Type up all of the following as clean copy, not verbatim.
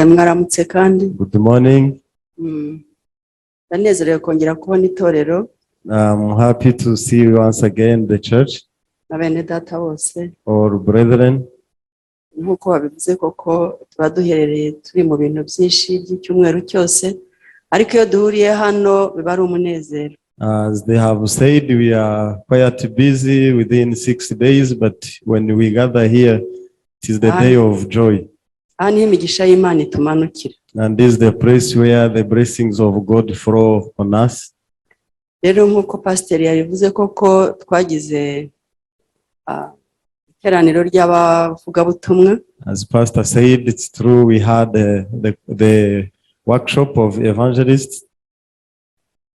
Mwaramutse kandi. Good morning. Ndanezerewe kongera kubona itorero I'm happy to see you once again, the church na bene data bose. Or brethren. Nk'uko babivuze koko tuba duherereye turi mu bintu byinshi by'icyumweru cyose, ariko iyo duhuriye hano biba ari umunezero. As they have said, we are quite busy within 6 days, but when we gather here, it is the day of joy. Aha niho imigisha y'Imana itumanukira. And this is the place where the blessings of God flow on us. Rero nk'uko pasiteri yabivuze koko twagize iteraniro ry'abavugabutumwa. As Pastor said, it's true, we had the workshop of evangelists.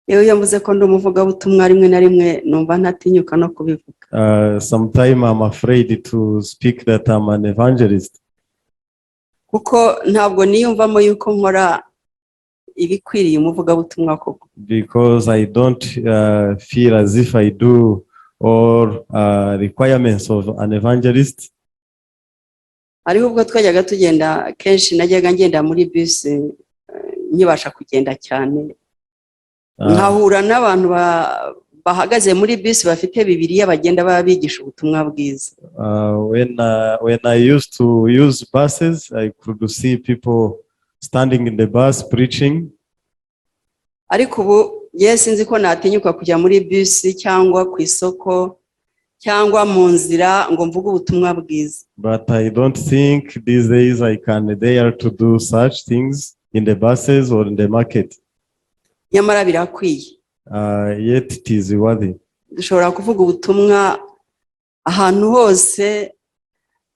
Yewe iyo mvuze ko ndi umuvugabutumwa rimwe na rimwe numva ntatinyuka no kubivuga. Sometime I'm afraid to speak that I'm an evangelist kuko ntabwo niyumvamo yuko nkora ibikwiriye umuvugabutumwa koko. Because I don't feel as if I do all requirements of an evangelist. Hariho ubwo twajyaga tugenda kenshi najyaga ngenda muri bisi nkibasha kugenda cyane, nkahura n'abantu bahagaze muri bisi bafite Bibiliya bagenda baba bigisha ubutumwa bwiza. When I used to use buses, I could see people standing in the bus preaching. Ariko ubu ye sinzi ko natinyuka kujya muri bisi cyangwa ku isoko cyangwa mu nzira ngo mvuge ubutumwa bwiza. But I don't think these days I can dare to do such things in the buses or in the market. Nyamara birakwiye. Yet it is worthy. Dushobora kuvuga ubutumwa ahantu hose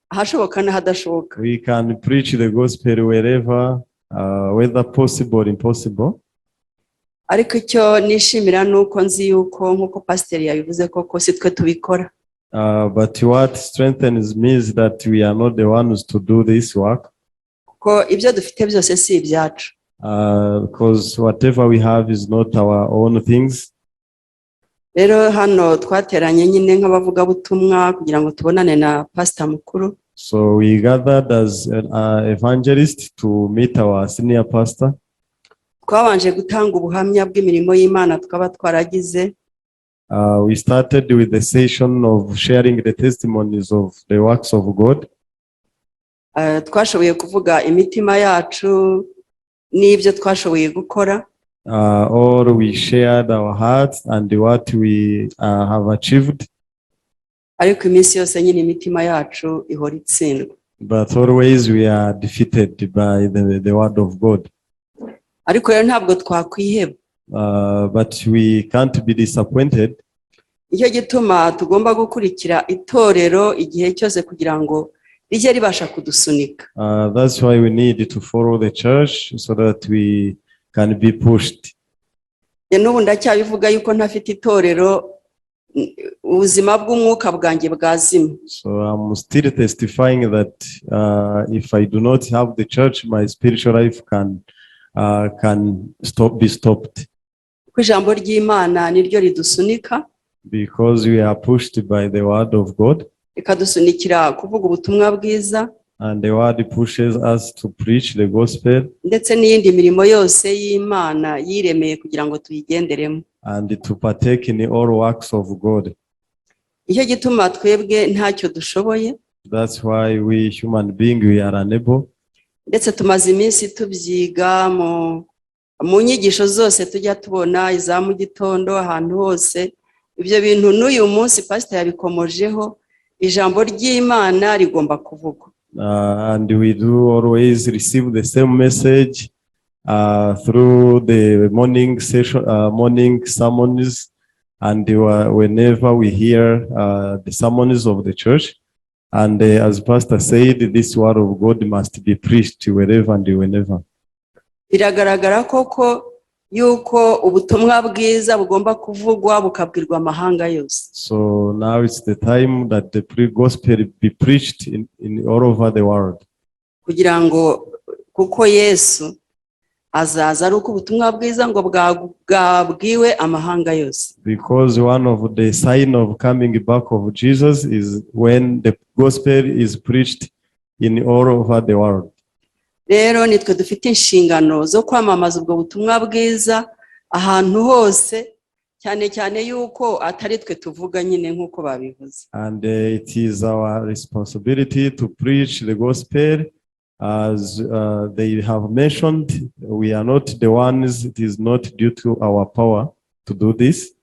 ahashoboka n'ahadashoboka. We can preach the gospel wherever, whether possible or impossible. Ariko icyo nishimira ni uko nzi yuko nk'uko pasiteri yabivuze koko si twe tubikora. But what strengthens me is that we are not the ones to do this work, kuko ibyo dufite byose si ibyacu. Because whatever we have is not our own things. Rero hano twateranye nyine nk'abavugabutumwa kugira ngo tubonane na pasita mukuru. So we gathered as an evangelist to meet our senior pastor. Twabanje gutanga ubuhamya bw'imirimo y'Imana twaba twaragize. We started with the session of sharing the testimonies of the works of God. Twashoboye kuvuga imitima yacu n'ibyo twashoboye gukora. Or we shared our hearts and what we have achieved. Ariko iminsi yose nyine imitima yacu ihora itsindwa. But always we are defeated by the word of God. Ariko rero ntabwo twakwiheba. But we can't be disappointed. Nicyo gituma tugomba gukurikira itorero igihe cyose kugira ngo rijye ribasha kudusunika. That's why we need to follow the church so that we can be pushed. Njye n'ubu ndacyabivuga yuko ntafite itorero ubuzima bw'umwuka bwanjye bwazima. So I'm still testifying that if I do not have the church, my spiritual life can stop be stopped. Kuko ijambo ry'Imana niryo ridusunika, Because we are pushed by the word of God, rikadusunikira kuvuga ubutumwa bwiza, and the word pushes us to preach the gospel ndetse n'iyindi mirimo yose y'Imana yiremeye kugira ngo tuyigenderemo. And to partake in all works of God. Nicyo gituma twebwe ntacyo dushoboye. That's why we human beings, we are unable. Ndetse tumaze iminsi tubyiga mu nyigisho zose tujya tubona iza mu gitondo ahantu hose ibyo bintu n'uyu munsi pasita yabikomojeho ijambo ry'Imana rigomba kuvugwa. And we do always receive the same message through the morning session, morning sermons, and whenever we hear the sermons of the church. And as Pastor said, this word of God must be preached wherever and whenever. Biragaragara koko yuko ubutumwa bwiza bugomba kuvugwa bukabwirwa amahanga yose. So now it's the time that the pre-gospel be preached in all over the world. Kugira ngo kuko Yesu azaza ari uko ubutumwa bwiza ngo bwabwiwe amahanga yose. Because one of the sign of coming back of Jesus is when the gospel is preached in all over the world. Rero nitwe dufite inshingano zo kwamamaza ubwo butumwa bwiza ahantu hose, cyane cyane yuko atari twe tuvuga nyine nk'uko babivuze. And it is our responsibility to preach the gospel. As they have mentioned, we are not the ones, it is not due to our power to do this.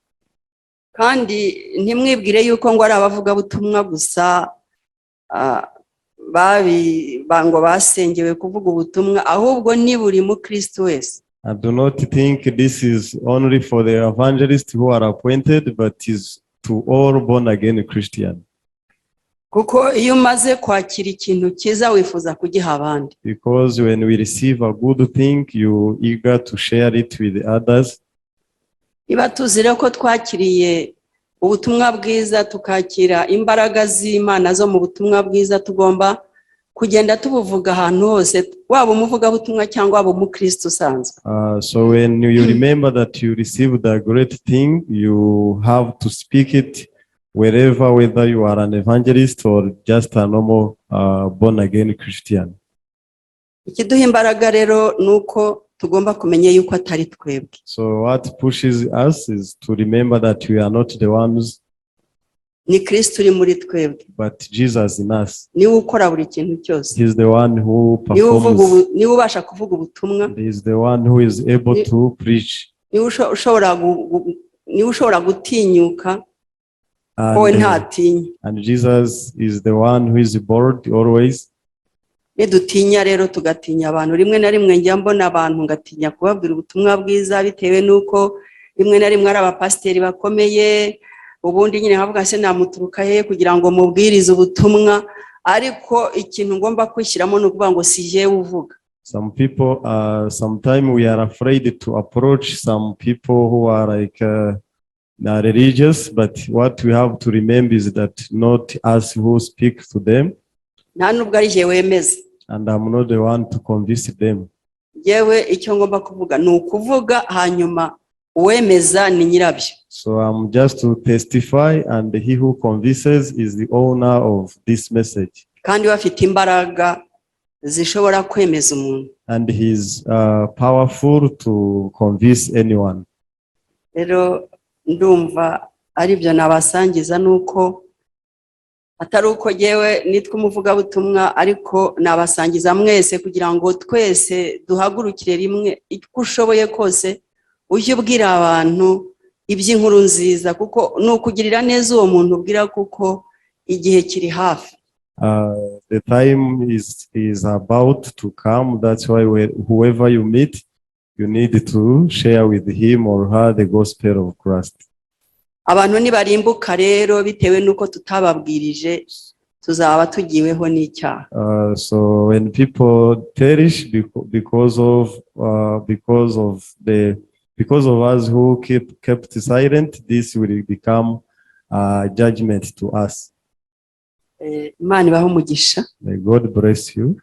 Kandi ntimwibwire yuko ngo ari abavugabutumwa gusa ngo basengewe kuvuga ubutumwa, ahubwo ni buri mukristo wese. And do not think this is only for the evangelists who are appointed, but is to all born again Christian. Kuko iyo umaze kwakira ikintu cyiza wifuza kugiha abandi. Because when we receive a good thing, you eager to share it with others. Niba tuzi rero ko twakiriye ubutumwa bwiza, tukakira imbaraga z'Imana zo mu butumwa bwiza, tugomba kugenda tubuvuga ahantu hose, waba umuvugabutumwa cyangwa waba umukristo usanzwe. So when you remember that you received a great thing, you have to speak it wherever, whether you are an evangelist or just a normal born again Christian. Ikiduha imbaraga rero ni uko tugomba kumenya yuko atari twebwe. So what pushes us is to remember that we are not the ones, Ni Kristo uri muri twebwe. But Jesus in us. Niwe ukora buri kintu cyose. He's the one who Niwe uvuga performs. niwe ubasha kuvuga ubutumwa. He's the one who is able to preach. Niwe ushobora gutinyuka wowe ntatinya. And Jesus is the one who is bold always. Nidutinya rero, tugatinya abantu, rimwe na rimwe njya mbona abantu ngatinya kubabwira ubutumwa bwiza bitewe n'uko rimwe na rimwe ari abapasiteri bakomeye, ubundi nyine nkavuga se namuturuka he kugira ngo mubwirize ubutumwa? Ariko ikintu ngomba kwishyiramo ni ukuvuga ngo si jyewe uvuga. Some people, sometimes we are afraid to approach some people who are like religious, but what we have to remember is that not us who speak to them, Nta nubwo ari jye wemeza. And I'm not the one to convince them. Yewe icyo ngomba kuvuga ni ukuvuga, hanyuma uwemeza ni nyirabyo. So I'm just to testify, and he who convinces is the owner of this message, Kandi we afite imbaraga zishobora kwemeza umuntu. And he's powerful to convince anyone. Rero ndumva aribyo nabasangiza, nuko atari uko yewe nitwa umuvugabutumwa, ariko nabasangiza mwese kugira ngo twese duhagurukire rimwe. Uko ushoboye kose ujye ubwira abantu iby'inkuru nziza, kuko ni ukugirira neza uwo muntu ubwira, kuko igihe kiri hafi. The time is about to come. That's why whoever you meet, you need to share with him or her the gospel of Christ. Abantu nibarimbuka rero bitewe n'uko tutababwirije, tuzaba tugiweho n'icyaha. So when people perish because of us who kept silent, this will become a judgment to us. Imana ibahe umugisha. May God bless you.